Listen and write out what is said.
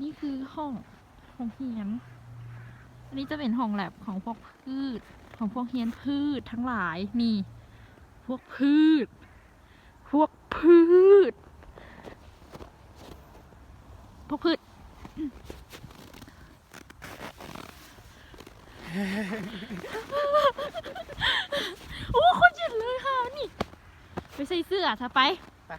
ນີ້ຄືຫ້ອງ ຫ້ອງຮຽນ. ອັນນີ້ຈະເປັນຫ້ອງແລັບຂອງພວກພືດ ຂອງພວກຮຽນພືດທັງຫຼາຍ. ນີ້ ພວກພືດ ພວກພືດ ພວກພືດ. ໂອ້ ໂຄດເຢັນເລີຍຄ່ານີ້. ໄປໃສ່ເສື້ອຊະ ໄປ ໄປ.